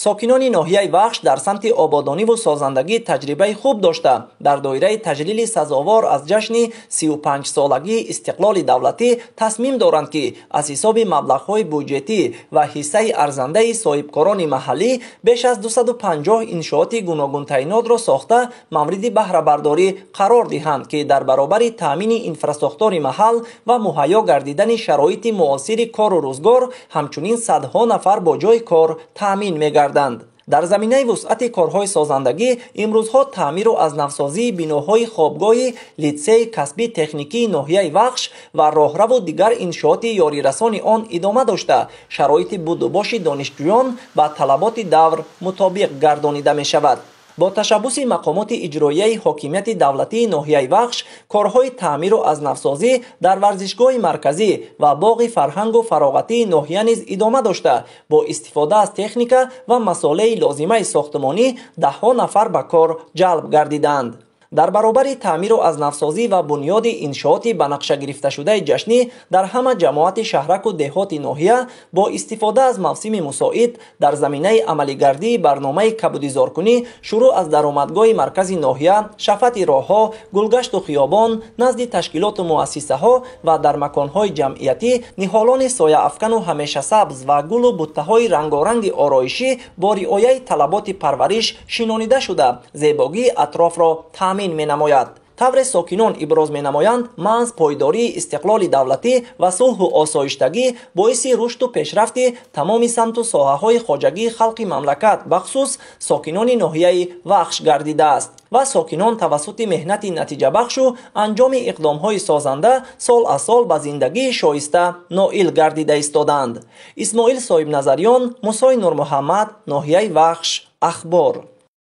Сокинони ноҳияи Вахш дар самти ободониву созандагӣ таҷрибаи хуб дошта, дар доираи таҷлили сазовор аз ҷашни 35-солагии истиқлоли давлатӣ тасмим доранд, ки аз ҳисоби маблағҳои буҷетӣ ва ҳиссаи арзандаи соҳибкорони маҳаллӣ беш аз 250 иншооти гуногунтаинотро сохта мавриди баҳрабардорӣ қарор диҳанд, ки дар баробари таъмини инфрасохтори маҳал ва муҳайё гардидани шароити муосири кору рӯзгор ҳамчунин садҳо нафар бо ҷойи кор таъмин мегарданд. Дар заминаи вусъати корҳои созандагӣ имрӯзҳо таъмиру аз навсозии биноҳои хобгоҳи литсейи касбии техникии ноҳияи Вахш ва роҳраву дигар иншооти ёрирасони он идома дошта, шароити будубоши донишҷӯён ба талаботи давр мутобиқ гардонида мешавад. Бо ташаббуси мақомоти иҷроияи ҳокимияти давлатии ноҳияи Вахш корҳои таъмиру аз навсозӣ дар варзишгоҳи марказӣ ва боғи фарҳангу фароғатии ноҳия низ идома дошта, бо истифода аз техника ва масолеҳи лозимаи сохтмонӣ даҳҳо нафар ба кор ҷалб гардиданд. Дар баробари таъмиру аз навсозӣ ва бунёди иншооти ба нақша гирифташудаи ҷашнӣ дар ҳама ҷамоати шаҳраку деҳоти ноҳия бо истифода аз мавсими мусоид дар заминаи амалигардии барномаи кабудизоркунӣ шурӯъ аз даромадгоҳи маркази ноҳия, шафати роҳҳо, гулгашту хиёбон, назди ташкилоту муассисаҳо ва дар маконҳои ҷамъиятӣ ниҳолони сояафкану ҳамешасабз ва гулу буттаҳои рангоранги ороишӣ бо риояи талаботи парвариш шинонида шуда, зебогии атрофро таъмин менамояд. Тавре сокинон иброз менамоянд, маҳз пойдории истиқлоли давлатӣ ва сулҳу осоиштагӣ боиси рушду пешрафти тамоми самту соҳаҳои хоҷагии халқи мамлакат, бахусус сокинони ноҳияи Вахш гардидааст ва сокинон тавассути меҳнати натиҷабахшу анҷоми иқдомҳои созанда сол аз сол ба зиндагии шоиста ноил гардида истодаанд. Исмоил Соҳибназарён, Мусои Нурмуҳаммад, ноҳияи Вахш, Ахбор.